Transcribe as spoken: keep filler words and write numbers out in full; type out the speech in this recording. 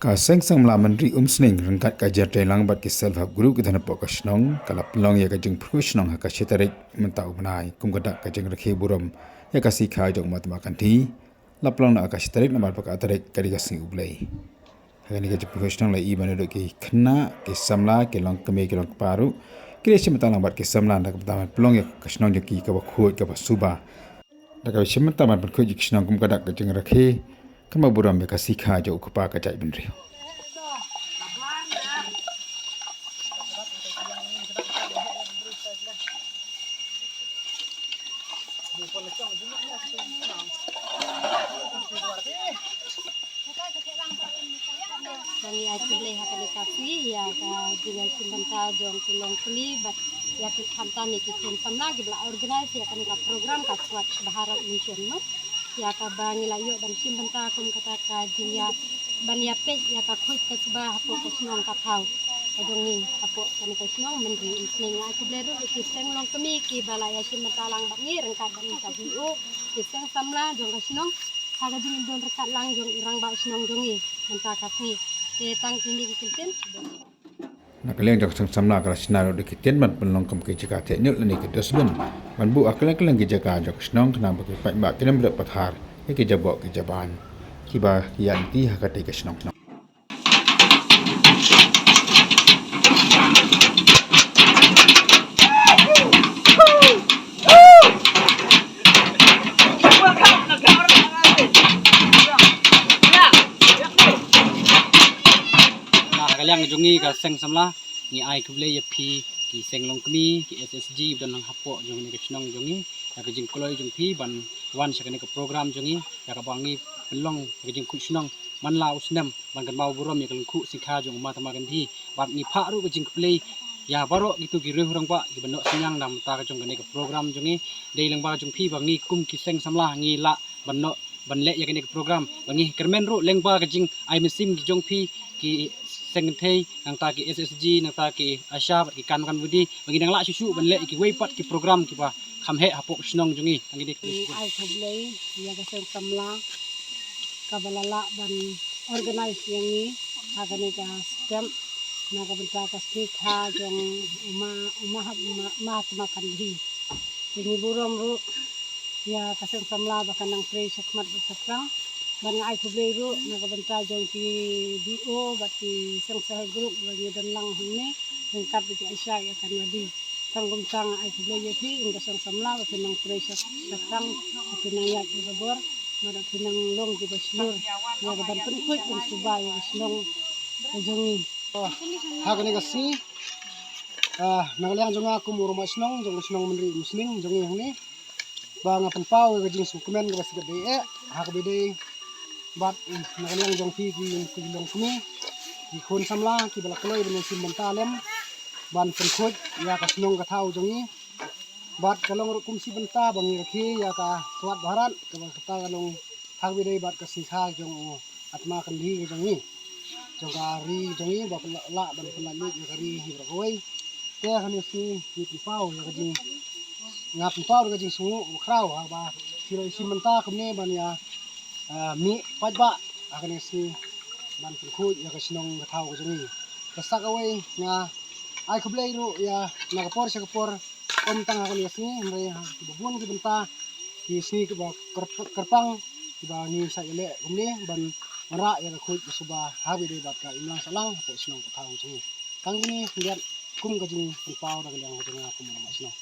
Ka Seng Samla Myntri Umsning ryngkat ka Jylla Treilang bad ki Self Help Group ki don hapoh ka shnong ka la pynlong ïa ka jingpyrkhat shnong ha ka shi tarik mynta u bnai kum ka dak ka jingrakhe burom ïa ka sngi kha jong u Mahatma Gandhi. La pynlong na ka shi tarik namar ba ka tarik ka dei ka sngi U Blei. Ha kane ka jingpyrkhat shnong la ïohi ban ïa ki khynnah, ki samla, ki longkmie, ki longkpa ruh ki la shim bynta lang bad ki samla na ka bynta ban pynlong ïa ka shnong jong ki kaba khuid kaba suba. Da kaba shim bynta ban pynkhuid ïa ka shnong kum ka dak ka jingrakhe kynmaw burom ïa ka sngi kha jong u kpa ka jaitbynriew. Ngi ai khublei ha kane ka sngi ïa ka jingïashim bynta jong ki longkmie bad ïa ki khamtam ïa ki khun samla kiba la organize ïa kane ka program ka Swachh Bharat Mission mo. Ïa kaba ngi la ïoh ban shim bynta kum kata ka jingïa ban ïa peit ïa ka khuid ka suba hapoh ka shnong ka thaw ka jong ngi hapoh kane ka shnong Myntri Umsning. Ai khublei ruh ïa ki seng longkmie kiba la ïashim bynta lang bad ngi ryngkat bad ngi ka V O, ki seng samla jong ka shnong ha ka jingdon ryngkat lang jong i rangbah shnong jong ngi mynta ka sngi. Te tang kine ki kyntien. Na ka liang jong ka Seng Samla ka la shna ruh da ki tent ban pynlong kum ki jaka theh ñiut lane ki dustbin ban buh ha kylleng kylleng ki jaka jong ka shnong khnang ba ki paidbah kin ym rit pathar ïa ki jaboh ki jaban kiba ki ïaid lynti ha katei ka shnong. Na ka liang jong ngi ka Seng Samla ngi ai khublei ïa phi ki seng longkmie ki S S G ba don hapoh jong ngi ka shnong jong ngi ïa ka jingkloi jong phi ban wan sha kane ka program jong ngi ïa kaba ngi pynlong ïa ka jingkhuid shnong man la u snem ban kynmaw burom ïa ka lyngkhuh sngi kha jong u Mahatma Gandhi. Bad ngi phah ruh ka jingkhublei ïa baroh kito ki riew rangbah kiba noh synñiang na ka bynta ka jong kane ka program jong ngi. Dei lyngba jong phi ba ngi kum ki Seng Samla ngi lah ban noh ban leh ïa kane ka program ba ngi kyrmen ruh lyngba ka jingai mynsiem ki jong phi ki seng kynthei nangta ki S S G nangta ki ASHA bad ki Kanwakam Body ba ngi dang lah shuh shuh ban leh ïa kiwei pat ki program kiba kham heh hapoh ka shnong jong ngi. Tang kine ki Ai khublei ïa ka Seng Samla kaba la lah ban organize ïa ngi ha kane ka step na ka bynta ka sngi kha jong u Ma, u Ma, Ma, Mahatma Gandhi. Te ngi burom ruh ïa ka Seng Samla ba ka nang trei shakhmat bad shaphrang. Bad nga ai khublei ruh na ka bynta jong ki V O bad ki Seng Self Help Group ba ngi don lang hangne ryngkat bad ki ASHA ïa ka Nadi. Tang kumta nga ai khublei ïa phi kum ka Seng Samla ba phi nang trei shap, shaphrang, ba phi nang ïaid ïa ka bor, bad ba phi nang long kiba shlur ïa ka ban pynkhuid ban suba ïa ka shnong ka jong ngi. Ha kane ka sngi, ah, na ka liang jong nga kum u rangbah shnong jong ka shnong Myntri Umsning jong ngi hangne, ba nga pynpaw ïa ka jingsngewkmen kaba sngewdei eh ha kaba ïadei bad, mm, na ka liang jong phi ki, ki longkmie, ki khun samla kiba la kloi ban ïashim bynta lem ban pynkhuid ïa ka shnong ka thaw jong ngi. Bad ka long ruh kum shi bynta ba ngi rakhe ïa ka Swachh Bharat kaba kata ka long ha kaba ïadei bad ka sngi kha jong u Mahatma Gandhi ka jong ngi, jong ka ri jong ngi ba pynlah, lah ban pynlah lut ïa ka ri hi baroh kawei. Te ha kane ka sngi ngi pynpaw ïa ka jing, nga pynpaw ïa ka jingsngew khraw haba phi la ïashim bynta kumne ban ïa, ah, mih paidbah ha kane ka sngi ban pynkhuid ïa ka shnong ka thaw ka jong ngi. Te sa kawei nga ai khublei ruh ïa na ka por sha ka por, ym tang ha kane ka sngi hynrei ha kiba bun ki bynta ki sngi kiba kyrp-, kyrpang kiba ngi shah ïaleh kumne ban wanrah ïa ka khuid ka suba ha kaba ïadei bad ka imlang sahlang hapoh shnong ka thaw jong ngi. Tang kine khyndiat kum ka jingpynpaw da ka liang ka jong nga kum u rangbah shnong.